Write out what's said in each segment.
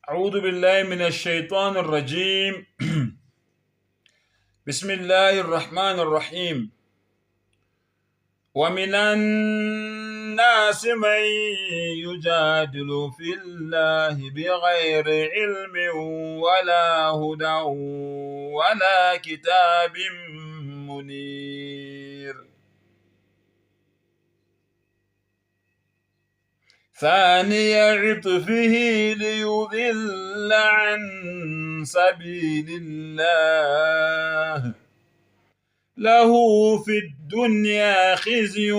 أعوذ بالله من الشيطان الرجيم بسم الله الرحمن الرحيم ومن الناس من يجادل في الله بغير علم ولا هدى ولا كتاب منير ثاني عطفه ليضل عن سبيل الله له في الدنيا خزي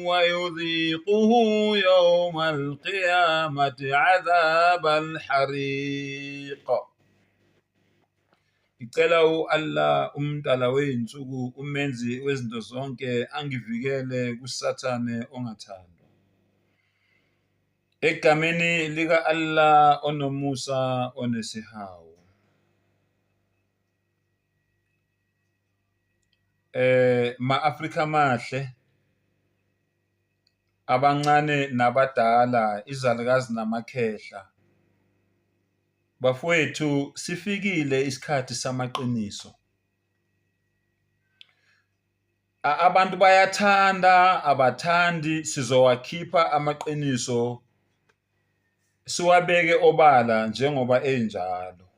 ويذيقه يوم القيامة عذاب الحريق. Ngicela u-Allah umdala wey'nsuku umenzi wezinto zonke angivikele kuSathane ongathandwa. Egameni lika-Allah onomusa onesihawu. Ma-Afrika amahle, abancane nabadala, izalukazi namakhehla. Bafowethu, sifikile isikhathi samaqiniso. Abantu bayathanda, abathandi, sizowakhipha amaqiniso siwabeke obala njengoba enjalo.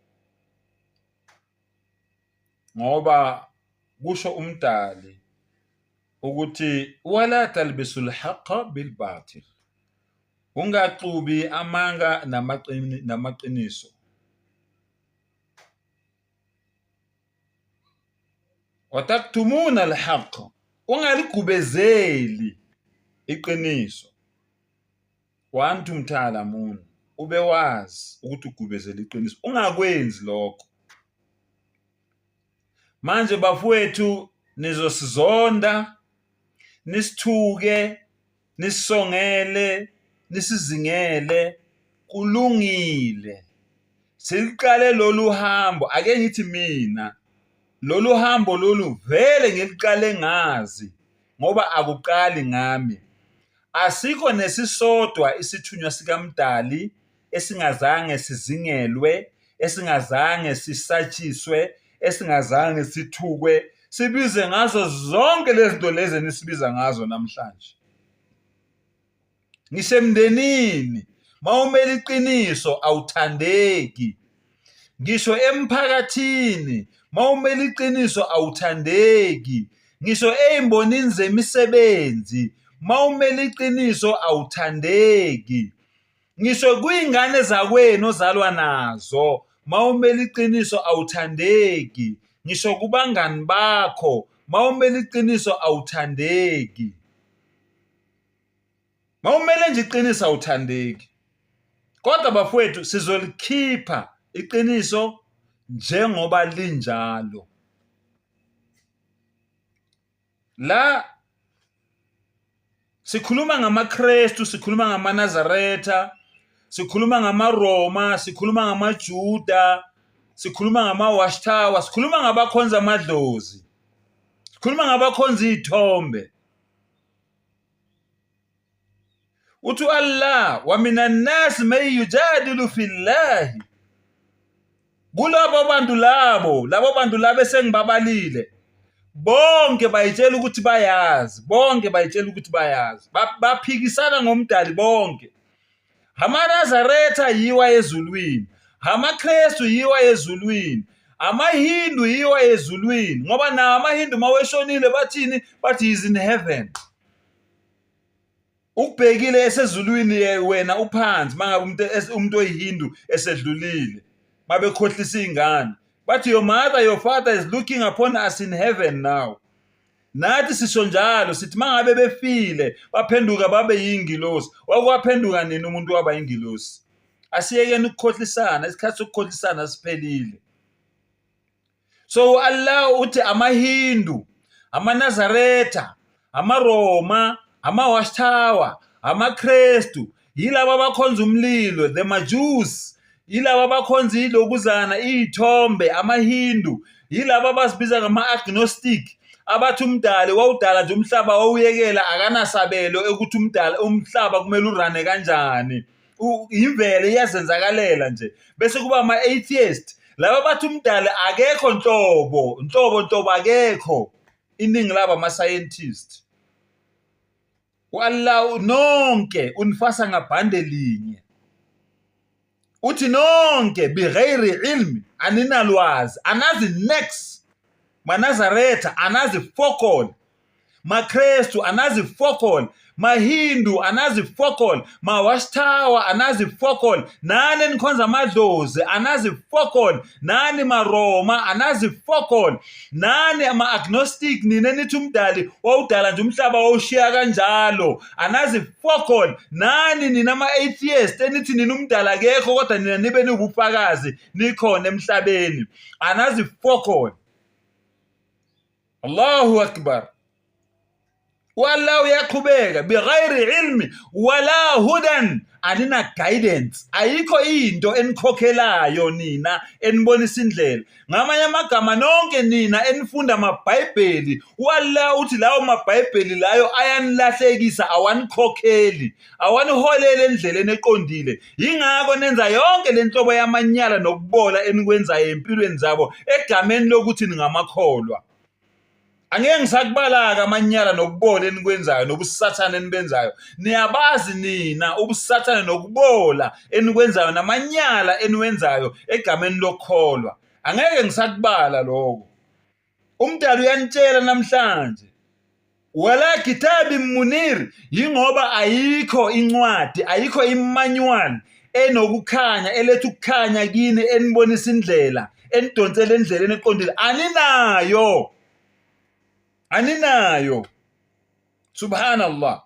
Ngoba kusho uMdali ukuthi wala talbisul haqqa bilbatil, ungaxubi amanga namaqiniso. Wataktumuna alhaq, ungaligubezeli iqiniso. Wa antum ta'lamun, ube wazi ukuthi ugubezela iqiniso, ungakwenzi lokho. Manje bafowethu, nizosizonda, nisithuke, nisisongele, nisizingele, kulungile. Siliqale lolu hambo, ake ngithi mina lolu hambo lolu vele ngiliqale ngazi ngoba akuqali ngami. Asikho nesisodwa isithunywa sikaMdali esingazange sizingelwe, esingazange sisatshiswe, esingazange sithukwe, sibize ngazo zonke lezi zinto lezi enisibiza ngazo namhlanje. Ngisemndenini, mawumele iqiniso awuthandeki. Ngisho emphakathini, mawumele iqiniso awuthandeki. Ngisho ey'mbonini zemisebenzi, mawumele iqiniso awuthandeki. Ngisho kuyingane zakwenu ozalwa nazo, mawumele iqiniso awuthandeki. Ngisho kubangani bakho, mawumele iqiniso awuthandeki. Mawumele nje iqiniso awuthandeki. Kodwa bafowethu sizolikhipha iqiniso njengoba linjalo. La sikhuluma ngamaKristu, sikhuluma ngamaNazaretha, sikhuluma ngamaRoma, sikhuluma ngamaJuda, sikhuluma ngama-Watchtower, sikhuluma ngabakhonza amadlozi, sikhuluma ngabakhonza iy'thombe. Uthi u-Allah wa minan nas man yujadilu fillahi, kulabo bantu labo, labo bantu labo esengibabalile bonke bayitshela ukuthi bayazi, bonke bayitshela ukuthi bayazi, baphikisana ngomdali bonke. AmaNazaretha yiwa ezulwini, amaKristu yiwa ezulwini, amaHindu yiwa ezulwini, ngoba nawo amaHindu maweshonile bathini? Bathi is in heaven. Ukubhekile esezulwini wena uphansi mangabe umuntu oyiHindu esedlulile, babekhohlisa iy'ngane bathi your mother, your father is looking upon us in heaven now. Nathi sisho njalo sithi mangabe befile baphenduka babe yingilosi. Wakwaphenduka nini umuntu waba yingilosi? Asiyekeni ukukhohlisana, isikhathi sokukhohlisana siphelile. So Allah uthi amaHindu, amaNazaretha, amaRoma, ama-Watchtower, amaKrestu, yilabo abakhonza umlilo, the Majus, yilabo abakhonza ilokuzana, iy'thombe, amaHindu, yilabo abazibiza ngama-agnostic, abathi umdali wawudala nje umhlaba wawuyekela akanasabelo ekuthi umdali umhlaba kumele urane kanjani. Imvelo iyazenzakalela nje. Bese kuba ama-atheist, laba bathi umdali akekho nhlobo, nhlobo nhlobo akekho. Iningi labo ama-scientist. U-Allah nonke unifasa ngabhande linye. Uthi nonke bighairi ilmi, aninalwazi, anazi nex. MaNazaretha anazi fokol. MaKrestu anazi fokol. MaHindu anazi fokol. MaWatchtower anazi fokol. Nani enikhonza amadlozi anazi fokol. Nani maRoma anazi fokol. Nani ama-agnostic nina enithi umdali wawudala nje umhlaba wawushiya kanjalo anazi fokol. Nani nina ama-atheist enithi nina umdali akekho kodwa nina nibe niwubufakazi nikhona emhlabeni anazi fokol. Allahu akbar. U-Allah uyaqhubeka bighairi ilmi wala hudan, anina guidance, ayikho into enikhokhelayo nina enibonisa indlela. Ngamanye amagama nonke nina enifunda amabhayibheli, u-Allah uthi lawo mabhayibheli layo ayanilahlekisa, awanikhokheli, awaniholeli endleleni eqondile. Yingakho nenza yonke le nhlobo yamanyala nokubola enikwenzayo empilweni zabo egameni lokuthi ningamakholwa. Angeke ngisakubala-ke amanyala nokubola enikwenzayo nobusathane enibenzayo. Niyabazi nina ubusathane nokubola enikwenzayo namanyala eniwenzayo egameni lokukholwa. Angeke ngisakubala lokho. Umdali uyanitshela namhlanje. Wala kitabi munir, yingoba ayikho incwadi, ayikho imanual enokukhanya, eletha ukukhanya kini, enibonisa indlela, enidonsela endleleni eqondile. Aninayo, aninayo. Subhanallah.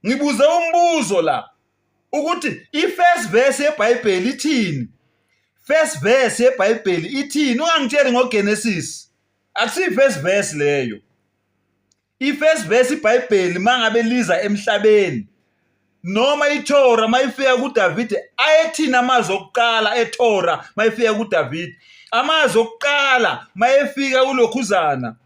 Ngibuze umbuzo la ukuthi i-first verse yeBhayibheli ithini? First verse yeBhayibheli ithini? Ungangitsheli ngoGenesis. Akusiyi first verse leyo. I-first verse iBhayibheli mangabe liza emhlabeni noma iThora mayifika kuDavide ayethini amazwi okuqala eThora mayifika kuDavide, amazwi okuqala mayefika kulokhuzana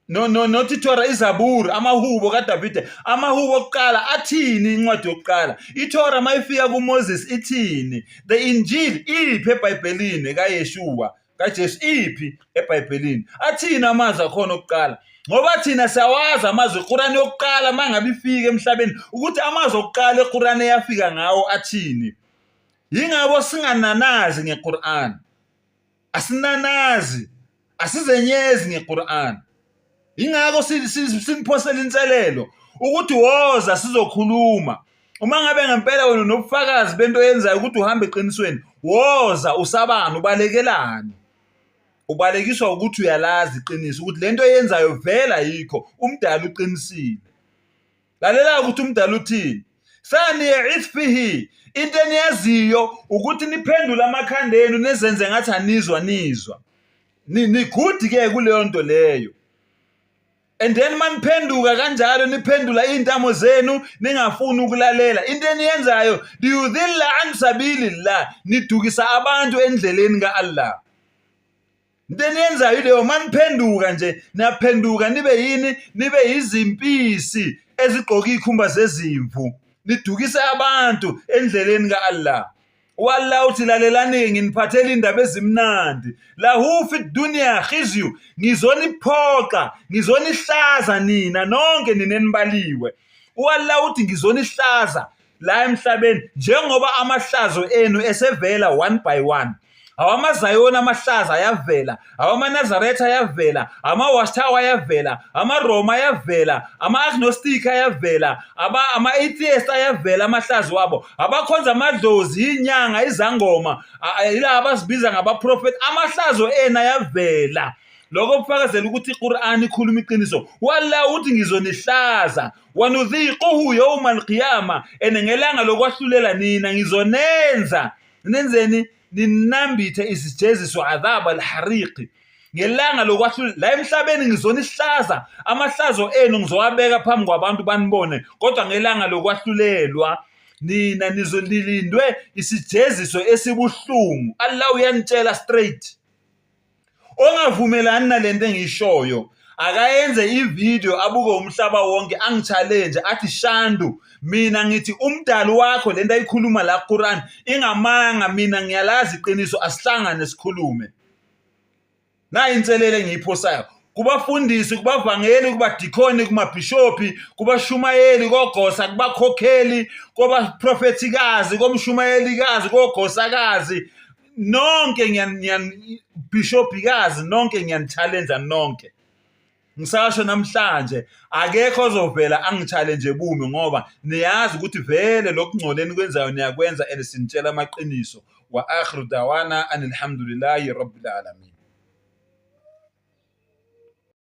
no no not iThora, iZaburi, amahubo kaDavide, amahubo okuqala athini? Incwadi yokuqala iThora mayifika kuMoses ithini? The Injil iphi eBhayibhelini kaYeshua, kaJesu iphi eBhayibhelini? Athini amazwi akhona okuqala? Ngoba thina siyawazi amazwi eQur'an yokuqala mangabe ifika emhlabeni, ukuthi amazwi okuqala eQur'an eyafika ngawo athini. Yingakho singananazi ngeQur'an, asinanazi, asizenyezi ngeQur'an. Yingakho siniphosela inselelo ukuthi woza sizokhuluma. Uma ngabe ngempela wena unobufakazi bento oyenzayo ukuthi uhambe eqinisweni, woza. Usabani? Ubalekelani? Ubalekiswa ukuthi uyalazi iqiniso ukuthi lento oyenzayo vele ayikho. Umdali uqinisile. Lalela ukuthi umdali uthini. Thaniya ithfihi, into eniyaziyo ukuthi niphendule amakhanda enu nizenze ngathi anizwa, nizwa. Ni-good ke kuleyo nto leyo. And then maniphenduka kanjalo niphendula iy'ntamo zenu ningafuni ukulalela. Into eniyenzayo liyudhilla an sabilillah, nidukisa abantu endleleni ka-Allah. Into eniyenzayo ileyo, maniphenduka nje niyaphenduka nibe yini? Nibe yizimpisi ezigqoke iy'khumba zezimvu, nidukise abantu endleleni ka-Allah. U-Allah uthi lalelani-ke, nginiphathela iy'ndaba ezimnandi. Lahu fi dunya khizyu, ngizoniphoxa, ngizonihlaza nina nonke nina enibaliwe. U-Allah uthi ngizonihlaza la emhlabeni njengoba amahlazo enu esevela one by one. AwamaZayoni amahlaza ayavela, awamaNazaretha ayavela, ama-Watchtower ayavela, amaRoma ayavela, ama-Agnostic ayavela, ama-Atheist ayavela amahlazo wabo, abakhonza amadlozi, inyanga, izangoma, yila abazibiza ngabaprofethi, amahlazo enu ayavela. Lokho kufakazela ukuthi iQur'an ikhuluma iqiniso. Walla uthi ngizonihlaza, wanudhiquhu yawma alqiyama, and ngelanga lokwahlulela nina ngizonenza nenzeni, ninambithe isijeziso adhab alhariqi ngelanga lokwahlulela. La emhlabeni ngizonihlaza, amahlazo enu ngizowabeka phambi kwabantu banibone, kodwa ngelanga lokwahlulelwa nina nizolilindwe isijeziso esibuhlungu. Allah uyanitshela straight. Ongavumelani nalento engiyishoyo akayenze ivideo abuke umhlaba wonke, angi-challenge athi Shandu, Mina ngithi umdali wakho lento ayikhuluma la Quran ingamanga, mina ngiyalazi iqiniso, asihlangane sikhulume. Nayi inselele engiyiphosayo kubafundisi, kubavangeli, kubadikhoni, kumabhishophi, kubashumayeli, kogosa, kubakhokheli, kobaprofethikazi, komshumayelikazi, kogosakazi, nonke bhishobhikazi, nonke ngiyani-challenge nonke. Ngisasho namhlanje akekho ozovela angi-challenge bumi ngoba niyazi ukuthi vele lokungcola enikwenzayo niyakwenza and sinitshela amaqiniso. Wa akhiru dawana anilhamdulillahi rabbil alamin.